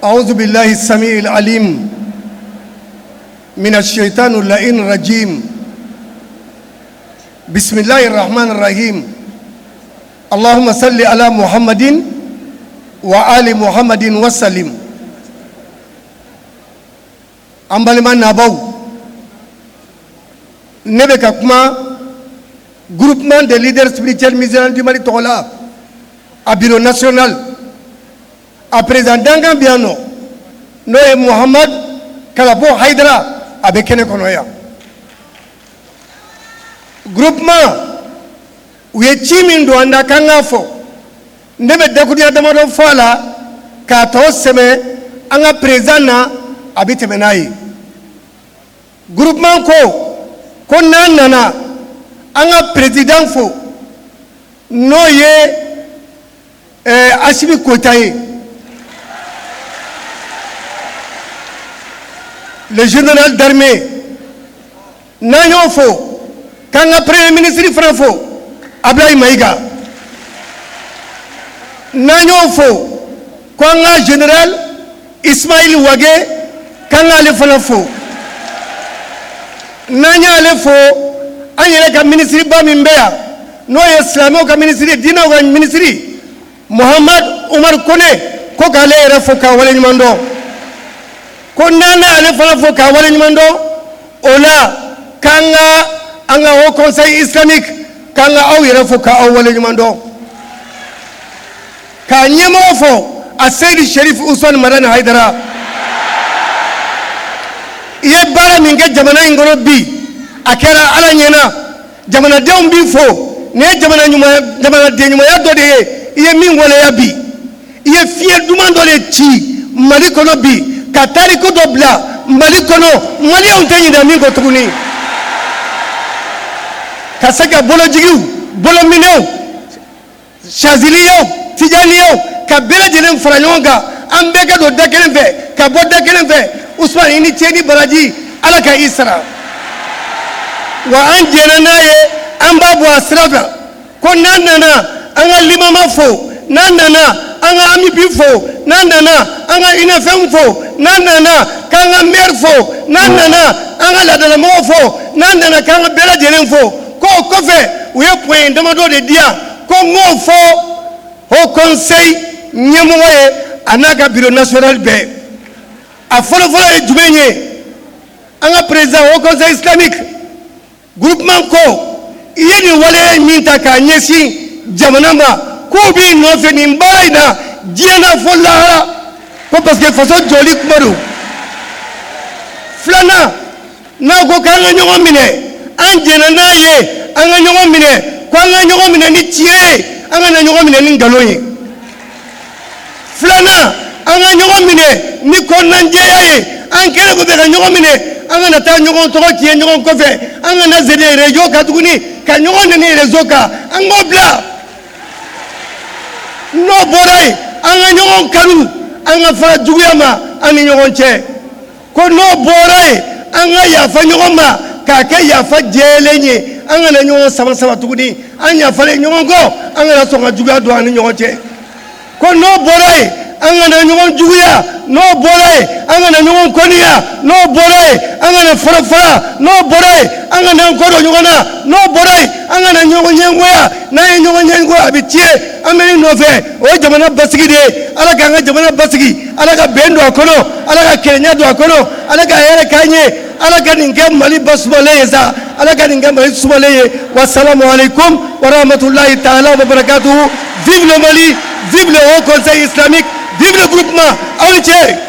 أعوذ بالله السميع العليم من الشيطان اللعين الرجيم. بسم الله الرحمن الرحيم. اللهم صل على محمد وآل محمد وسلم. An balima nabaw, ne bɛ ka kuma Groupement des leaders spirituels musulmans du Mali tɔgɔ la, a bureau national, a président dankan bɛ yan nɔ, n'o ye Muhamad Kalabo Hayidara, a bɛ kɛnɛ kɔnɔ yan. Groupement u ye ci min don an da k'an k'a fɔ, ne bɛ dakurunya damadɔ fɔ a la k'a tɔ sɛmɛ an ka président na, a bɛ tɛmɛ n'a ye. Groupement ko ko n'an nana an ka président fo, n'o ye Assimi Goïta ye, le général d'armée, n'an y'o fo, k'an ka premier ministre fana fo, Ablaye Maïga, n'an y'o fo, ko an ka général Ismaïl Wagué, k'an k'ale fana fo, n'an y'ale fo, an yɛrɛ ka ministre ba min bɛ yan, n'o ye silamɛw ka ministre ye, diinɛw ka ministre, Mohamad Umar Kone, ko k'ale yɛrɛ fo k'a waleɲuman dɔn, ko n'an y'ale fana fo k'a waleɲuman dɔn, o la k'an ka an ka haut conseil islamique, k'an ka aw yɛrɛ fo k'aw waleɲuman dɔn, k'a ɲɛmɔgɔ fo, a Seyidi Sherif Usman Madani Hayidara. I ye baara min kɛ jamana in kɔnɔ bi, a kɛra Ala ɲɛna, jamanadenw b'i fo. Nin ye jamana ɲuman, jamanaden ɲumanya dɔ de ye i ye min waleya bi. I ye fiɲɛ duman dɔ de ci Mali kɔnɔ bi, ka tariku dɔ bila Mali kɔnɔ, maliyɛnw tɛ ɲinɛ min kɔ tuguni, ka se ka bolojigiw, bolominɛw, saziliyaw, tijaniyaw, ka bɛɛ lajɛlen fara ɲɔgɔn kan, an bɛɛ ka don da kelen fɛ ka bɔ da kelen fɛ. Usman, i ni ce ni baraji, Ala ka i sara. Wa an jɛnna n'a ye, an b'a bɔ a sira fɛ ko n'an nana an ka limama fo, n'an nana an ka AMUPI fo, n'an nana an ka UNFM fo, n'an nana k'an ka maire fo, n'an nana an ka laadalamɔgɔw fo, n'an nana k'an ka bɛɛ lajɛlen fo, k'o kɔfɛ u ye point damadɔ de di yan, ko n k'o fɔ haut conseil ɲɛmɔgɔ ye, a n'a ka bureau national bɛɛ. A fɔlɔfɔlɔ ye jumɛn ye? An ka président haut conseil islamique, groupement ko i ye nin waleya min ta k'a ɲɛsin jamana ma, k'u b'i nɔfɛ nin baara in na diɲɛ na fo lahara, ko parce que faso jɔli kuma don. Filanan, n'a ko k'an ka ɲɔgɔn minɛ, an jɛnna n'a ye, an ka ɲɔgɔn minɛ, ko an ka ɲɔgɔn minɛ ni tiɲɛ ye, an kana ɲɔgɔn minɛ ni nkalon ye. Filanan, an ka ɲɔgɔn minɛ ni kɔnɔnajɛya ye, an kɛlen kɔfɛ ka ɲɔgɔn minɛ, an kana taa ɲɔgɔn tɔgɔ tiɲɛ ɲɔgɔn kɔfɛ, an kana zene réseau kan tuguni ka ɲɔgɔn neni réseau kan, an k'o bila. N'o bɔra yen, an ka ɲɔgɔn kanu, an ka fara juguya ma an ni ɲɔgɔn cɛ. Ko n'o bɔra yen, an ka yafa ɲɔgɔn ma k'a kɛ yafa jɛlen ye, an kana ɲɔgɔn sama sama tuguni, an yafalen ɲɔgɔn kɔ, an kana sɔn ka juguya don an ni ɲɔgɔn cɛ. Ko n'o bɔra yen, an kana ɲɔgɔn juguya. N'o bɔra yen, an kana ɲɔgɔn kɔniya. N'o bɔra yen, an kana fara fara. N'o bɔra yen, an kana an kɔ don ɲɔgɔn na. N'o bɔra yen, an kana ɲɔgɔn ɲɛngoya. N'an ye ɲɔgɔn ɲɛngoya, a bɛ tiɲɛ. An bɛ min nɔfɛ, o ye jamana basigi de ye. Ala k'an ka jamana basigi, Ala ka bɛn don a kɔnɔ, Ala ka kelenya don a kɔnɔ, Ala ka hɛrɛ k'an ye, Ala ka nin kɛ Mali basumalen ye sa, Ala ka nin kɛ Mali sumalen ye. Wasalamu aleykum wa rahmatulahi taala wa barakatuhu. Vive le Mali, vive le haut conseil islamique, vive le groupement. Aw ni ce.